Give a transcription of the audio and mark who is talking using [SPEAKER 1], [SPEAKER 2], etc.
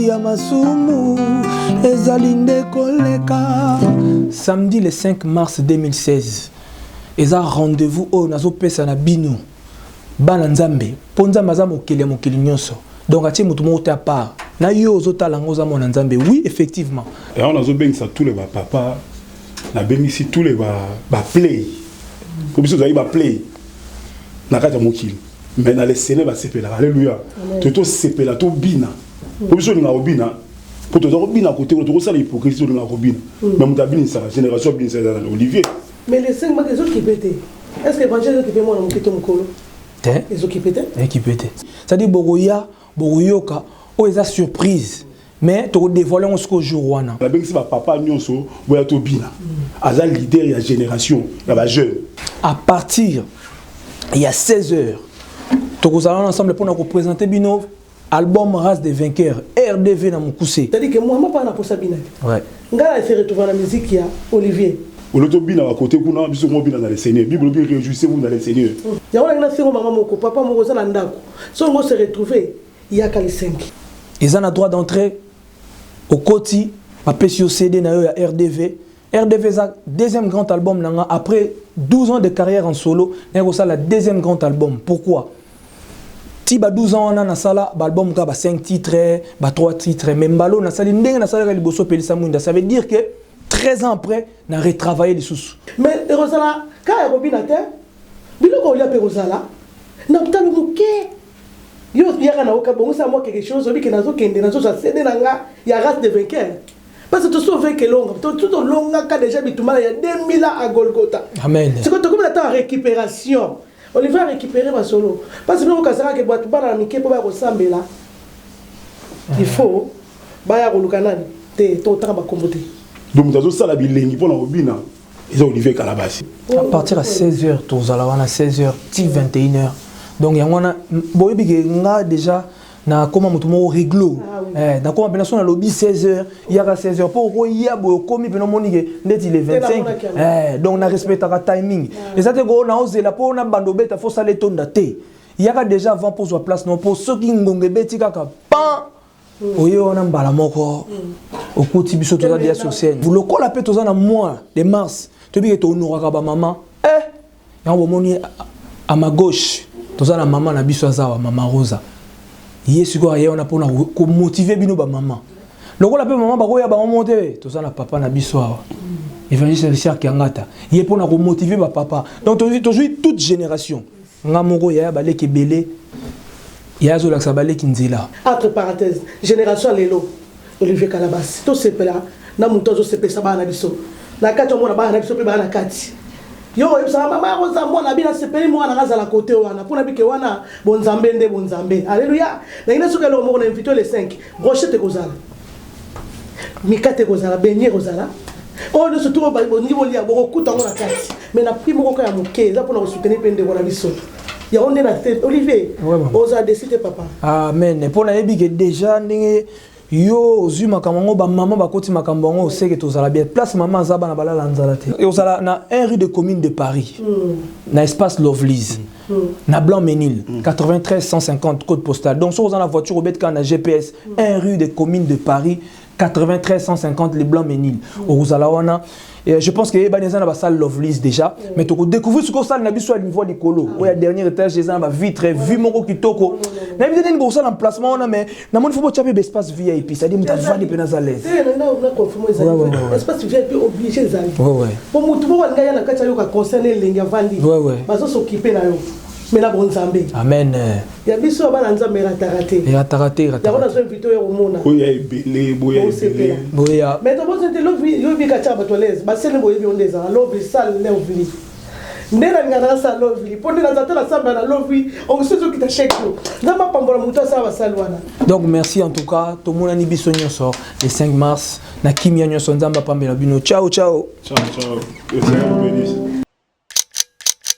[SPEAKER 1] Ya masumu ezali nde koleka. Samedi le 5 mars 2016 eza rendez-vous oyo nazopesa na bino bana Nzambe, mpo Nzambe aza mokeli ya mokili nyonso, donc atie motu moko te à part na yo. Ozotala yango, oza mwana Nzambe, oui, effectivement.
[SPEAKER 2] Yango nazobengisa tous les bapapa, nabengisi tous les baplay, po biso tozali baplay na kati ya mokili, mais na le Seigneur basepelaka. Alleluya! To tosepela, tobina, po biso olingaka kobina, po toza kobina kote kuna, tokosala hypocrisie. Olingaka kobina, mais moto abinisaka génération, abinisaka eza na Olivier.
[SPEAKER 3] Mais le 5 mars ezokipe te. Est ce que évangile ezokipe mwana moke to mokolo?
[SPEAKER 1] Te.
[SPEAKER 3] Ezokipe te.
[SPEAKER 1] Ekipe te, c'est-à-dire bokoya, bokoyoka oyo eza surprise, mais tokodévoile yango sikoyo jour wana.
[SPEAKER 2] Nabengisi bapapa nyonso, boya tobina. Aza leader ya génération ya bajeune.
[SPEAKER 1] À partir ya 16 heures, tokozala wana ensemble mpona koprésente bino album Race des vainqueurs, RDV na mokuse.
[SPEAKER 3] C'est-à-dire que moi mapa na posa bina te. Ngai na se retrouve na musique ya Olivier.
[SPEAKER 2] Olo tobina bakote kuna, biso mobina na le Seigneur. Bible lobi: réjouissez-vous dans le Seigneur.
[SPEAKER 3] Yango nangi nasengo mama moko, papa moko oza na ndako, so ngo se retrouve, yaka le 5.
[SPEAKER 1] Eza na droit d'entrée. Okoti, bapesi yo CD na yo ya RDV. RDV eza deuxième grand album na nga après 12 ans de carrière en solo. Naye kosala deuxième grand album. Pourquoi? Ti ba 12 ans wana, nasala baalbum kaka ba 5 titres, ba 3 titres, mais mbalo nasali ndenge nasalaka liboso, Pelisa Mwinda. Ça veut dire que 13 ans après, na retravailler lisusu.
[SPEAKER 3] Mais ekozala kaka ya kobina te, biloko olia mpe ekozala na talo moke. Yo yaka na oka bongisa mwa quelque chose, obike nazokende, nazozwa CD na nga ya Race de vainqueur, parce que toso vaincre elonga, to tolongaka déjà bitumba ya 2000 ans à Golgotha.
[SPEAKER 1] Amen.
[SPEAKER 3] Sikoyo tokomi na ntango ya récupération. Olivier arécupéré basolo, parce que biloko kasakaka bato bana na mike mpo baya kosambela, il faut baya koluka nani te, totanga bakombo te.
[SPEAKER 2] Donc moto azosala bilengi mpona kobina eza Olivier Kalabasi.
[SPEAKER 1] À partir ya 16 heures tozala wana, 16 heures ti 21 heures. Donc yango wana boyebi ke nga déjà nakóma moto moko réglo.
[SPEAKER 3] Ah oui.
[SPEAKER 1] Nakóma mpena so nalobi 16 heures, yaka 16 heures, mpo okoya boye, okomi mpena, omoni ke ndeti le 25.
[SPEAKER 3] Namonaki yango.
[SPEAKER 1] Donc na respectaka timing. Eza te ko naozela mpo na bando obeta, fo sala etonda te. Yaka déjà avant mpo ozwa place no, mpo soki ngonga ebeti kaka pan, oye wana mbala moko, okuti biso toza déjà sur scène. Lokola mpe toza na mois de mars, toyebi ke tohonoraka bamama. Yango bomoni à ma gauche toza na mama na biso, aza wa mama Rosa. Ye sikoyo aye wana mpona komotive bino bamama. Lokola mpe mama bakoya bango mo te, toza na papa na biso awa, évangéliste Richard Kiangata, ye mpona komotive bapapa. Donc tozwi toute génération. Nga moko yaya, baleki ebele, yaya azolakisa baleki nzela.
[SPEAKER 3] Entre parenthèse, génération ya lelo, Olivier Kalabasi, tosepela na moto azosepelisa bana na biso na kati. Omona bana na biso mpe bana na kati. Yo oyebisaka mama akoza mwana bino, asepeli mwana nga azala kote wana mpona bike wana bonzambe nde bonzambe. Alleluya! Nangi na soki eloko moko na invité le 5, brochette ekozala, mikate ekozala, beignet ekozala, oyo nyonso to bolingi bolia, bokokuta yango na kati, mais na prix moko kaka ya moke. Eza mpona kosoutenir mpe ndeko na biso. Yango nde na te, Olivier.
[SPEAKER 1] Ouais, maman.
[SPEAKER 3] Ozala déçu te, papa.
[SPEAKER 1] Amen. Mpo nayebi ke déjà ndenge yo ozwi makambo yango, bamama bakoti makambo yango, oseke tozala bien. Place mama aza, bana balala nzala te. Ozala na 1 rue de Commune de Paris, na espace Lovelise, na Blanc-Ménil, 93 150 code postal. Donc soki oza na voiture, obeti kaka na GPS 1 rue de Commune de Paris, 93 150, le Blanc-Ménil, okozala wana. Et je pense que eyebani, eza na basalle Lovelise déjà, mais tokodécouvrir sikoyo salle na biso ya niveau ya likolo, oyo ya dernier étage, eza na bavitre, vue moko kitoko. Nayebi te nini bokosala emplacement wana, mais namoni fo botya mpe baespace VIP, c'est-à-dire moto avandi mpe naza l'aise.
[SPEAKER 3] Na confirme, ezali espace VIP obligé ezali. Po motu moko alinga ya na kati, ayoka concert na elengi, avandi. Bazosokipe na yo, me na bonzambe.
[SPEAKER 1] Amen.
[SPEAKER 3] Ya biso ya bana Nzambe erataka te.
[SPEAKER 1] Erataka te.
[SPEAKER 3] Yango
[SPEAKER 1] erataka te.
[SPEAKER 3] Nazo invité oyo komona.
[SPEAKER 2] Boya ebele, boya
[SPEAKER 3] Bosepela.
[SPEAKER 2] ebele.
[SPEAKER 1] Boya.
[SPEAKER 3] Mais tobosi te, lovi yoyebi kati ya bato à l'aise basele, boyebi yo nde ezala lovi, sale lovely nde nalingaka nasala lovely, mpo nde naza te nasambela na lovi onso ezokita chaque jour. Nzambe apambola moto asala basali wana.
[SPEAKER 1] Donc merci en tout cas. Tomonani biso nyonso le 5 mars na kimia nyonso. Nzambe apambela bino. Ciao, ciao.
[SPEAKER 2] Ciao, ciao. Que le Seigneur vous bénisse.